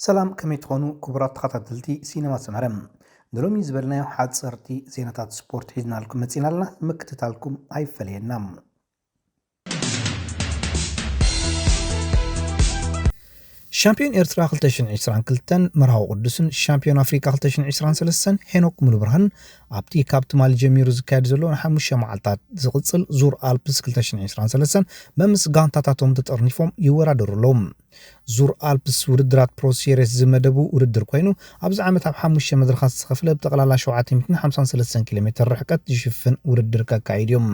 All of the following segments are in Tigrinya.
ሰላም፣ ከመይ ትኾኑ ክቡራት ተኸታተልቲ ሲነማ ሰመረ? ንሎሚ ዝበልናዮ ሓፀርቲ ዜናታት ስፖርት ሒዝናልኩም መፂና ኣለና። ምክትታልኩም ኣይፈለየና። ሻምፒዮን ኤርትራ ክልተ ሽሕን ዕስራን ክልተን መርሃዊ ቅዱስን ሻምፒዮን ኣፍሪካ ክልተ ሽሕን ዕስራን ሰለስተን ሄኖክ ሙሉብርሃን ኣብቲ ካብ ትማሊ ጀሚሩ ዝካየድ ዘሎ ንሓሙሽተ መዓልታት ዝቕጽል ዙር ኣልፕስ ክልተ ሽሕን ዕስራን ሰለስተን መምስ ጋንታታቶም ተጠርኒፎም ይወዳደሩ ኣለዉ። ዙር ኣልፕስ ውድድራት ፕሮ ሲሪስ ዝመደቡ ውድድር ኮይኑ ኣብዚ ዓመት ኣብ ሓሙሽተ መድረኻት ዝተኸፍለ ብጠቕላላ ሸውዓተ ሚእትን ሓምሳን ሰለስተን ኪሎ ሜትር ርሕቀት ዝሽፍን ውድድር ከካይድ እዮም።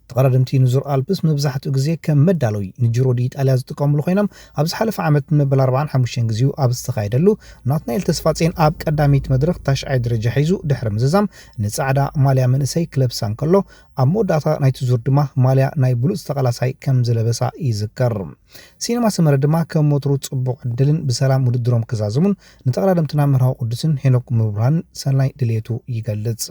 ተቐዳደምቲ ንዙር ኣልፕስ መብዛሕትኡ ግዜ ከም መዳለዊ ንጅሮ ዲ ኢጣልያ ዝጥቀምሉ ኮይኖም ኣብ ዝሓለፈ ዓመት ንመበል ኣርባዓን ሓሙሽተን ግዜኡ ኣብ ዝተኻየደሉ ናትናኤል ተስፋጼን ኣብ ቀዳመይቲ መድረኽ ታሽዓይ ደረጃ ሒዙ ድሕሪ ምዝዛም ንጻዕዳ ማልያ መንእሰይ ክለብሳ እንከሎ ኣብ መወዳእታ ናይቲ ዙር ድማ ማልያ ናይ ብሉጽ ተቓላሳይ ከም ዝለበሳ ይዝከር። ሲነማ ሰመረ ድማ ከም ወትሩ ጽቡቕ ዕድልን ብሰላም ውድድሮም ክዛዝሙን ንተቐዳደምትና መርሃዊ ቅዱስን ሄኖክ ሙሉብርሃንን ሰናይ ድሌቱ ይገልጽ።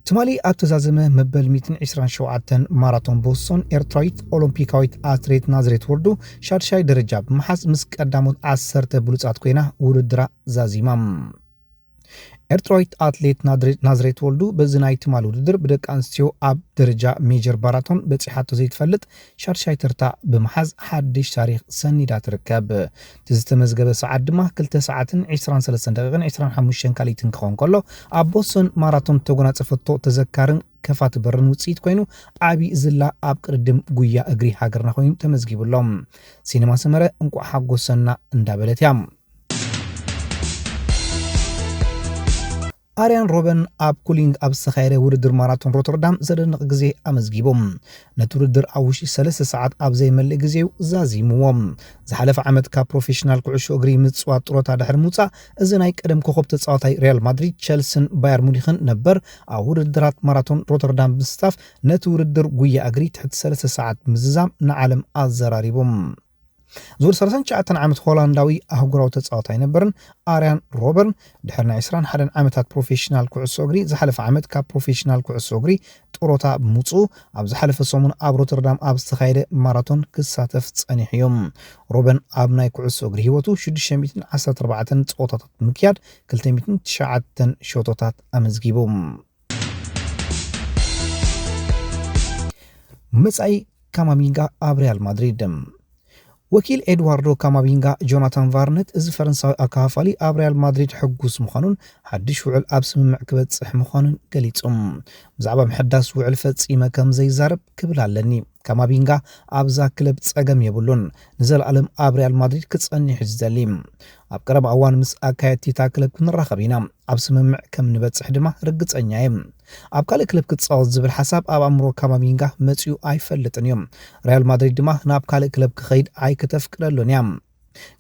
ትማሊ ኣብ ተዛዘመ መበል ሚእትን ዕስራን ሸውዓተን ማራቶን ቦስቶን ኤርትራዊት ኦሎምፒካዊት ኣትሌት ናዝሬት ወልዱ ሻድሻይ ደረጃ ብምሓዝ ምስ ቀዳሞት ዓሰርተ ብሉጻት ኮይና ውድድራ ዛዚማ። ኤርትራዊት ኣትሌት ናዝሬት ወልዱ በዚ ናይ ትማሊ ውድድር ብደቂ ኣንስትዮ ኣብ ደረጃ ሜጀር ባራቶን በጺሓቶ ዘይትፈልጥ ሻድሻይ ተርታ ብምሓዝ ሓድሽ ታሪኽ ሰኒዳ ትርከብ። እቲ ዝተመዝገበ ሰዓት ድማ ክልተ ሰዓትን ዕስራን ሰለስተን ደቂቕን ዕስራን ሓሙሽተን ካልኢትን ክኸውን ከሎ ኣብ ቦስቶን ማራቶን ተጎናጸፈቶ ተዘካርን ከፋትበርን ውጽኢት ኮይኑ ዓቢ ዝላ ኣብ ቅድድም ጉያ እግሪ ሃገርና ኮይኑ ተመዝጊቡ ኣሎ። ሲነማ ሰመረ እንቋዕ ሓጎሰና እንዳበለት እያ። ኣርያን ሮበን ኣብ ኩሊንግ ኣብ ዝተኻየደ ውድድር ማራቶን ሮተርዳም ዘደንቕ ግዜ ኣመዝጊቡ። ነቲ ውድድር ኣብ ውሽጢ ሰለስተ ሰዓት ኣብ ዘይመልእ ግዜኡ ዛዚምዎ። ዝሓለፈ ዓመት ካብ ፕሮፌሽናል ኩዕሾ እግሪ ምጽዋት ጥሮታ ድሕሪ ምውጻእ እዚ ናይ ቀደም ኮኸብ ተጻዋታይ ሪያል ማድሪድ፣ ቸልስን ባየር ሙኒኽን ነበር ኣብ ውድድራት ማራቶን ሮተርዳም ብምስታፍ ነቲ ውድድር ጉያ እግሪ ትሕቲ ሰለስተ ሰዓት ብምዝዛም ንዓለም ኣዘራሪቡ። ዙር ሰላሳን ትሽዓተን ዓመት ሆላንዳዊ ኣህጉራዊ ተጻዋታይ ነበርን ኣርያን ሮበርን ድሕሪ ናይ ዕስራን ሓደን ዓመታት ፕሮፌሽናል ኩዕሶ እግሪ ዝሓለፈ ዓመት ካብ ፕሮፌሽናል ኩዕሶ እግሪ ጥሮታ ብምውፅኡ ኣብ ዝሓለፈ ሰሙን ኣብ ሮተርዳም ኣብ ዝተኻየደ ማራቶን ክሳተፍ ጸኒሑ እዩ። ሮበን ኣብ ናይ ኩዕሶ እግሪ ህይወቱ ሽዱሽተ ሚእትን ዓሰርተ ኣርባዕተን ፀወታታት ብምክያድ ክልተ ሚእትን ትሽዓተን ሸቶታት ኣመዝጊቡ። መጻኢ ካማቪንጋ ኣብ ሪያል ማድሪድ። ወኪል ኤድዋርዶ ካማቪንጋ ጆናታን ቫርነት እዚ ፈረንሳዊ ኣካፋፋሊ ኣብ ሪያል ማድሪድ ሕጉስ ምዃኑን ሓድሽ ውዕል ኣብ ስምምዕ ክበጽሕ ምዃኑን ገሊጹ። ብዛዕባ ምሕዳስ ውዕል ፈጺመ ከም ዘይዛረብ ክብል ኣለኒ። ካማቪንጋ ኣብዛ ክለብ ጸገም የብሉን። ንዘለኣለም ኣብ ሪያል ማድሪድ ክጸንሕ እዩ ዝደሊ። ኣብ ቀረባ እዋን ምስ ኣካየድቲ እታ ክለብ ክንራኸብ ኢና። ኣብ ስምምዕ ከም ንበጽሕ ድማ ርግጸኛ እየ። ኣብ ካልእ ክለብ ክጻወት ዝብል ሓሳብ ኣብ ኣእምሮ ካማቪንጋ መጺኡ ኣይፈልጥን እዩ። ሪያል ማድሪድ ድማ ናብ ካልእ ክለብ ክኸይድ ኣይክተፍቅደሉን እያ።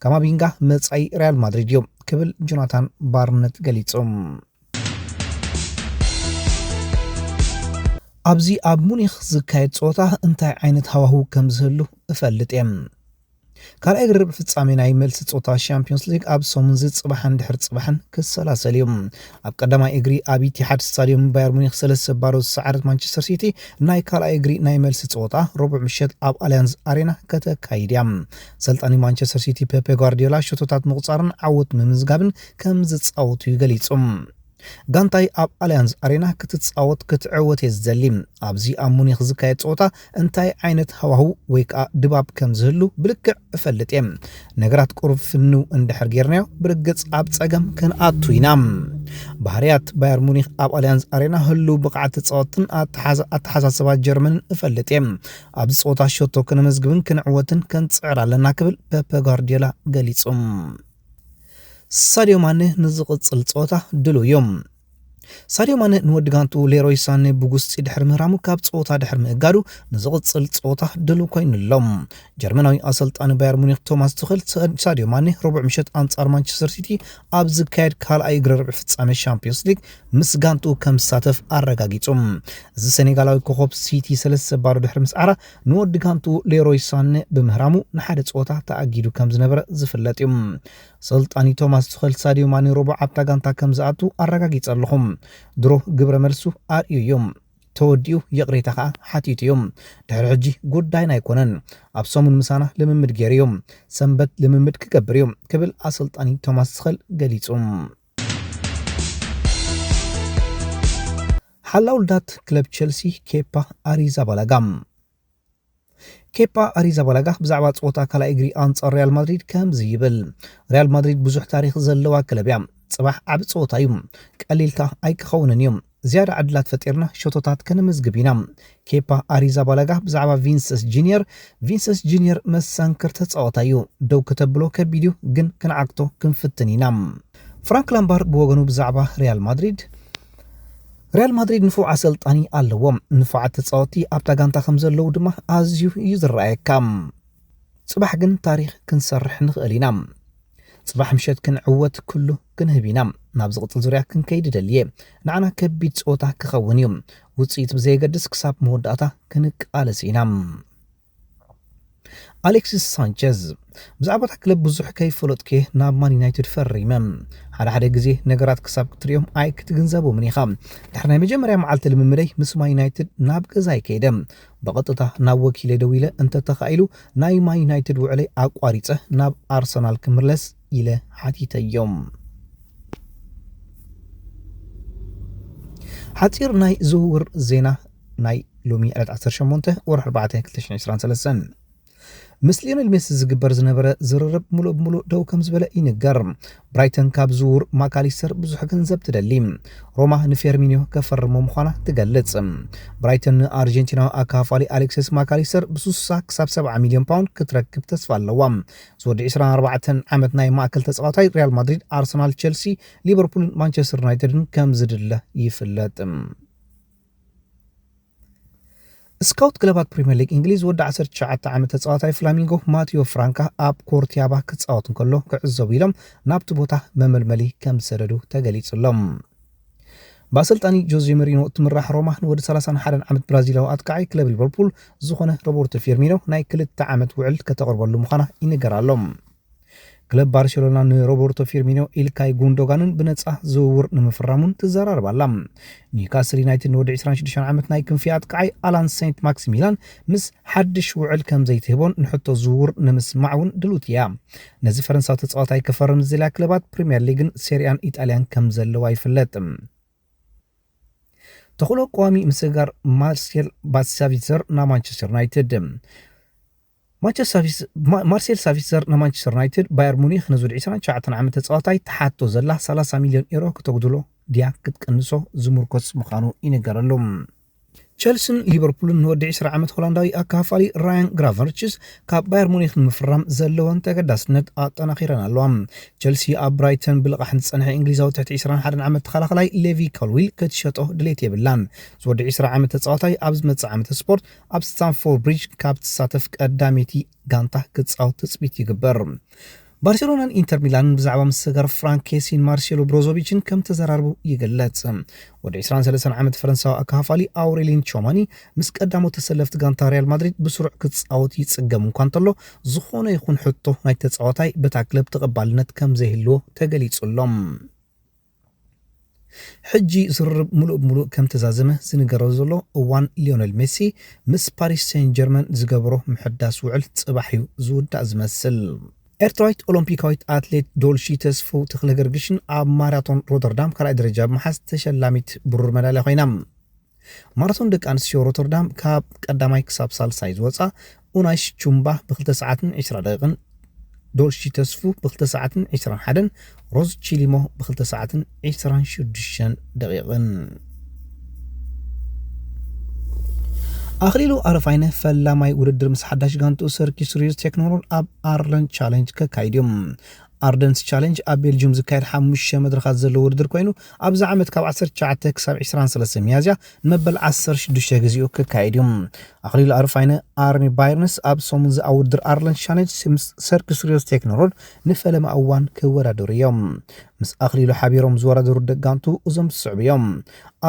ካማቪንጋ መጻኢ ሪያል ማድሪድ እዩ ክብል ጆናታን ቫርነት ገሊጹ። ኣብዚ ኣብ ሙኒኽ ዝካየድ ጸወታ እንታይ ዓይነት ሃዋህው ከም ዝህሉ እፈልጥ እየ። ካልኣይ እግሪ ርብዒ ፍጻሜ ናይ መልሲ ጸወታ ሻምፒዮንስ ሊግ ኣብ ሰሙን እዚ ጽባሕን ድሕሪ ጽባሕን ክሰላሰል እዩ። ኣብ ቀዳማይ እግሪ ኣብ ኢቲሓድ ስታዲየም ባየር ሙኒክ ሰለስተ ባዶ ዝሰዓረት ማንቸስተር ሲቲ ናይ ካልኣይ እግሪ ናይ መልሲ ጸወታ ረቡዕ ምሸት ኣብ ኣልያንዝ ኣሬና ከተካይድ እያ። ሰልጣኒ ማንቸስተር ሲቲ ፔፔ ጓርዲዮላ ሸቶታት ምቑጻርን ዓወት ምምዝጋብን ከም ዝጻወቱ እዩ ገሊጹ። ጋንታይ ኣብ ኣልያንዝ ኣሬና ክትጻወት ክትዕወት እየ ዝደሊ። ኣብዚ ኣብ ሙኒክ ዝካየድ ጸወታ እንታይ ዓይነት ሃዋህው ወይ ከኣ ድባብ ከም ዝህሉ ብልክዕ እፈልጥ እየ። ነገራት ቁሩብ ፍንው እንድሕር ጌርናዮ ብርግጽ ኣብ ጸገም ክንኣቱ ኢና። ባህርያት ባየር ሙኒክ ኣብ ኣልያንዝ ኣሬና ህሉው ብቕዓት ተጻወትን ኣተሓዛ-፣ ኣተሓሳስባ ጀርመንን እፈልጥ እየ። ኣብዚ ጸወታ ሸቶ ክነመዝግብን ክንዕወትን ከንጽዕር ኣለና ክብል ፔፕ ጓርዲዮላ ገሊጹ። ሳድዮ ማነ ንዝቕጽል ጸወታ ድሉው እዩ። ሳድዮ ማነ ንወዲ ጋንቱ ሌሮይ ሳነ ብጉስጢ ድሕሪ ምህራሙ ካብ ጸወታ ድሕሪ ምእጋዱ ንዝቕጽል ጸወታ ድሉው ኮይኑ ኣሎ። ጀርመናዊ ኣሰልጣኒ ባየር ሙኒክ ቶማስ ቱኸል ሳ-፣ ሳድዮ ማነ ረቡዕ ምሸት ኣንጻር ማንቸስተር ሲቲ ኣብ ዝካየድ ካልኣይ እግሪ ርብዒ ፍጻሜ ሻምፒዮንስ ሊግ ምስ ጋንቱ ከም ዝሳተፍ ኣረጋጊጹ። እዚ ሰኔጋላዊ ኮኸብ ሲቲ ሰለስተ ባዶ ድሕሪ ምስዓራ ንወዲ ጋንቱ ሌሮይ ሳነ ብምህራሙ ንሓደ ጸወታ ተኣጊዱ ከም ዝነበረ ዝፍለጥ እዩ። ሰልጣኒ ቶማስ ቱኸል ሳድዮ ማነ ረቡዕ ኣብታ ጋንታ ከም ዝኣቱ ኣረጋጊጸ ኣለኹ። ድሮ ግብረ መልሱ ኣርእዩ እዩ። ተወዲኡ ይቕሬታ ከኣ ሓቲቱ እዩ። ድሕሪ ሕጂ ጉዳይና ኣይኮነን። ኣብ ሰሙን ምሳና ልምምድ ገይሩ እዩ። ሰንበት ልምምድ ክገብር እዩ ክብል ኣሰልጣኒ ቶማስ ስኸል ገሊጹ። ሓላው ልዳት ክለብ ቸልሲ ኬፓ ኣሪዛባላጋ። ኬፓ ኣሪዛባላጋ ብዛዕባ ጸወታ ካልኣይ እግሪ ኣንጻር ሪያል ማድሪድ ከምዚ ይብል። ሪያል ማድሪድ ብዙሕ ታሪኽ ዘለዋ ክለብ እያ። ጽባሕ ዓቢ ጸወታ እዩ። ቀሊልካ ኣይክኸውንን እዩ። ዝያዳ ዕድላት ፈጢርና ሸቶታት ከነመዝግብ ኢና። ኬፓ ኣሪዛባላጋ ብዛዕባ ቪንሰስ ጁኒየር። ቪንሰስ ጁኒየር መሰንክር ተጻወታይ እዩ። ደው ከተብሎ ከቢድ እዩ፣ ግን ክንዓግቶ ክንፍትን ኢና። ፍራንክ ላምባር ብወገኑ ብዛዕባ ሪያል ማድሪድ። ሪያል ማድሪድ ንፉዕ ኣሰልጣኒ ኣለዎ። ንፉዓት ተጻወቲ ኣብታ ጋንታ ከም ዘለዉ ድማ ኣዝዩ እዩ ዝረኣየካ። ጽባሕ ግን ታሪኽ ክንሰርሕ ንኽእል ኢና። ጽባሕ ምሸት ክንዕወት ኩሉ ክንህብ ኢና። ናብ ዝቕጽል ዙርያ ክንከይድ እደሊ እየ። ንዓና ከቢድ ጸወታ ክኸውን እዩ። ውጽኢት ብዘየገድስ ክሳብ መወዳእታ ክንቃለስ ኢና። ኣሌክሲስ ሳንቸዝ። ብዛዕባ እታ ክለብ ብዙሕ ከይፈለጥኩ እየ ናብ ማን ዩናይትድ ፈሪመ። ሓደ ሓደ ግዜ ነገራት ክሳብ ክትሪኦም ኣይክትግንዘቦምን ኢኻ። ድሕሪ ናይ መጀመርያ መዓልቲ ልምምደይ ምስ ማን ዩናይትድ ናብ ገዛይ ከይደ። ብቐጥታ ናብ ወኪለይ ደዊለ፣ እንተተኻኢሉ ናይ ማን ዩናይትድ ውዕለይ ኣቋሪጸ ናብ ኣርሰናል ክምለስ ኢለ ሓቲተዮም። ሓጺር ናይ ዝውውር ዜና ናይ ሎሚ ዕለት ዓሰርተ ሸሞንተ ወርሒ ኣርባዕተ ክልተ ሽሕን ዕስራን ሰለስተን። ምስ ሊዮኔል ሜሲ ዝግበር ዝነበረ ዝርርብ ምሉእ ብምሉእ ደው ከም ዝበለ ይንገር። ብራይተን ካብ ዝውውር ማካሊስተር ብዙሕ ገንዘብ ትደሊ። ሮማ ንፌርሚኒዮ ከፈርሞ ምዃና ትገልጽ። ብራይተን ንኣርጀንቲናዊ ኣካፋሊ ኣሌክሲስ ማካሊስተር ብ ስሳ ክሳብ ሰብዓ ሚልዮን ፓውንድ ክትረክብ ተስፋ ኣለዋ። ዝወዲ ዕስራን ኣርባዕተን ዓመት ናይ ማእከል ተጻዋታይ ሪያል ማድሪድ፣ ኣርሰናል፣ ቸልሲ፣ ሊቨርፑልን ማንቸስተር ዩናይትድን ከም ዝድለ ይፍለጥ። ስካውት ክለባት ፕሪምየር ሊግ እንግሊዝ፣ ወዲ ዓሰርተ ትሽዓተ ዓመት ተጻዋታይ ፍላሚንጎ ማቲዮ ፍራንካ ኣብ ኮርቲያባ ክጻወት እንከሎ ክዕዘቡ ኢሎም ናብቲ ቦታ መመልመሊ ከም ዝሰደዱ ተገሊጹ ኣሎ። ብኣሰልጣኒ ጆዜ መሪኖ እትምራሕ ሮማ ንወዲ ሰላሳን ሓደን ዓመት ብራዚላዊ ኣጥቃዓይ ክለብ ሊቨርፑል ዝኾነ ሮበርቶ ፊርሚኖ ናይ ክልተ ዓመት ውዕል ከተቕርበሉ ምዃና ይንገር ኣሎ። ክለብ ባርሴሎና ንሮበርቶ ፊርሚኖ፣ ኢልካይ ጉንዶጋንን ብነጻ ዝውውር ንምፍራሙን ትዘራረብ ኣላ። ኒውካስል ዩናይትድ ንወዲ ዕስራን ሽዱሽተን ዓመት ናይ ክንፊ ኣጥቃዓይ ኣላን ሴንት ማክሲሚላን ምስ ሓድሽ ውዕል ከም ዘይትህቦን ንሕቶ ዝውውር ንምስማዕ እውን ድሉት እያ። ነዚ ፈረንሳዊ ተጻዋታይ ክፈርም ዝደልያ ክለባት ፕሪምየር ሊግን ሴሪኣን ኢጣልያን ከም ዘለዋ ይፍለጥ። ተኽእሎ ቀዋሚ ምስግጋር ማርሴል ሳቪትዘር ናብ ማንቸስተር ዩናይትድ። ማንቸስተር ሳቪስ-፣ ማ-፣ ማርሴል ሳቪትዘር ናብ ማንቸስተር ዩናይትድ። ባየር ሙኒክ ነዚ ወዲ ዕስራን ትሽዓተን ዓመት ተጻዋታይ ትሓቶ ዘላ ሰላሳ ሚልዮን ኤሮ ክተጉድሎ ድያ ክትቅንሶ ዝምርኮስ ምዃኑ ይንገረሉ። ቸልሲን ሊቨርፑልን ንወዲ ዕስራ ዓመት ሆላንዳዊ ኣካፋፋሊ ራያን ግራቨንሪችስ ካብ ባየር ሙኒክ ንምፍራም ዘለወን ተገዳስነት ኣጠናኺረን ኣለዋ። ቸልሲ ኣብ ብራይተን ብልቓሕ ዝጸንሐ እንግሊዛዊ ትሕቲ ዕስራን ሓደን ዓመት ተኸላኸላይ ሌቪ ኮልዊል ክትሸጦ ድሌት የብላን። ዝወዲ ዕስራ ዓመት ተጻዋታይ ኣብ ዝመጽእ ዓመተ ስፖርት ኣብ ስታንፎርድ ብሪጅ ካብ ትሳተፍ ቀዳመይቲ ጋንታ ክጻወት ትጽቢት ይግበር። ባርሴሎናን ኢንተር ሚላንን ብዛዕባ ምስግጋር ፍራንክ ኬሲን ማርሴሎ ብሮዞቪችን ከም ተዘራርቡ ይግለጽ። ወዲ ዕስራን ሰለስተን ዓመት ፈረንሳዊ ኣካፋፋሊ ኣውሬሊን ቾማኒ ምስ ቀዳሞት ተሰለፍቲ ጋንታ ሪያል ማድሪድ ብስሩዕ ክጻወት ይጽገም እኳ እንተሎ፣ ዝኾነ ይኹን ሕቶ ናይ ተጻዋታይ በታ ክለብ ተቐባልነት ከም ዘይህልዎ ተገሊጹ ኣሎ። ሕጂ ዝርርብ ምሉእ ብምሉእ ከም ተዛዘመ ዝንገሮ ዘሎ እዋን፣ ሊዮነል ሜሲ ምስ ፓሪስ ሴን ጀርመን ዝገበሮ ምሕዳስ ውዕል ጽባሕ እዩ ዝውዳእ ዝመስል። ኤርትራዊት ኦሎምፒካዊት ኣትሌት ዶልሺ ተስፉ ተኽለ ገርግሽን ኣብ ማራቶን ሮተርዳም ካልኣይ ደረጃ ብምሓዝ ተሸላሚት ብሩር መዳልያ ኮይና። ማራቶን ደቂ ኣንስትዮ ሮተርዳም ካብ ቀዳማይ ክሳብ ሳልሳይ ዝወጻ ኡናሽ ቹምባ ብክልተ ሰዓትን ዕስራ ደቂቕን፣ ዶልሺ ተስፉ ብክልተ ሰዓትን ዕስራን ሓደን፣ ሮዝ ቺሊሞ ብክልተ ሰዓትን ዕስራን ሽዱሽተን ደቂቕን። ኣኽሊሉ ኣረፋይነ ፈላማይ ውድድር ምስ ሓዳሽ ጋንቱ ሰርኪስ ሪዮስ ቴክኖሎል ኣብ ኣርለንድ ቻሌንጅ ከካይድ እዩ። ኣርደንስ ቻሌንጅ ኣብ ቤልጅዩም ዝካየድ ሓሙሽተ መድረኻት ዘለዎ ውድድር ኮይኑ፣ ኣብዚ ዓመት ካብ ዓሰርተ ትሽዓተ ክሳብ ዕስራን ሰለስተን ሚያዝያ ንመበል ዓሰርተ ሽዱሽተ ግዜኡ ክካየድ እዩ። ኣኽሊሉ ኣረፋይነ ኣርኒ ባይርንስ ኣብ ሰሙን ዝኣውድር ኣርለንድ ቻሌንጅ ምስ ሰርክስ ሪዮስ ቴክኖሮድ ንፈለማ እዋን ክወዳደሩ እዮም። ምስ ኣኽሊሉ ሓቢሮም ዝወዳደሩ ደጋንቱ እዞም ዝስዕቡ እዮም።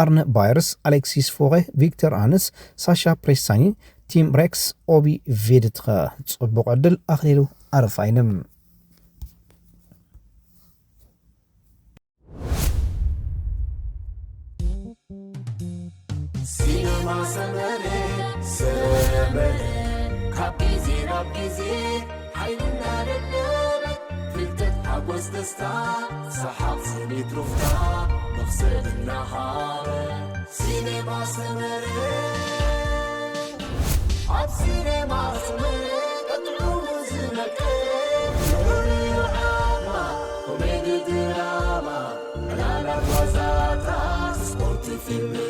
ኣርነ ባይርስ፣ ኣሌክሲስ ፎኸ፣ ቪክተር ኣነስ፣ ሳሻ ፕሬሳኒ፣ ቲም ሬክስ፣ ኦቢ ቬድትኸ። ጽቡቕ ዕድል ኣኽሊሉ ኣረፋይነ። ኣብ ግዜ ሓይልና ደደበ ፍልጠት ሓጎስ ደስታ ሰሓቕ ስኒት ሩፍታ መኽሰብ እናሃበ ሲኔማ ሰመረ ኣብ ሲኔማ ሰመረ ቀጥዑ ዝነቀ ዑሉዩ ዓማ ኮሜዲ ድራማ ዕላላት ዋዛታት ስፖርት ፊልም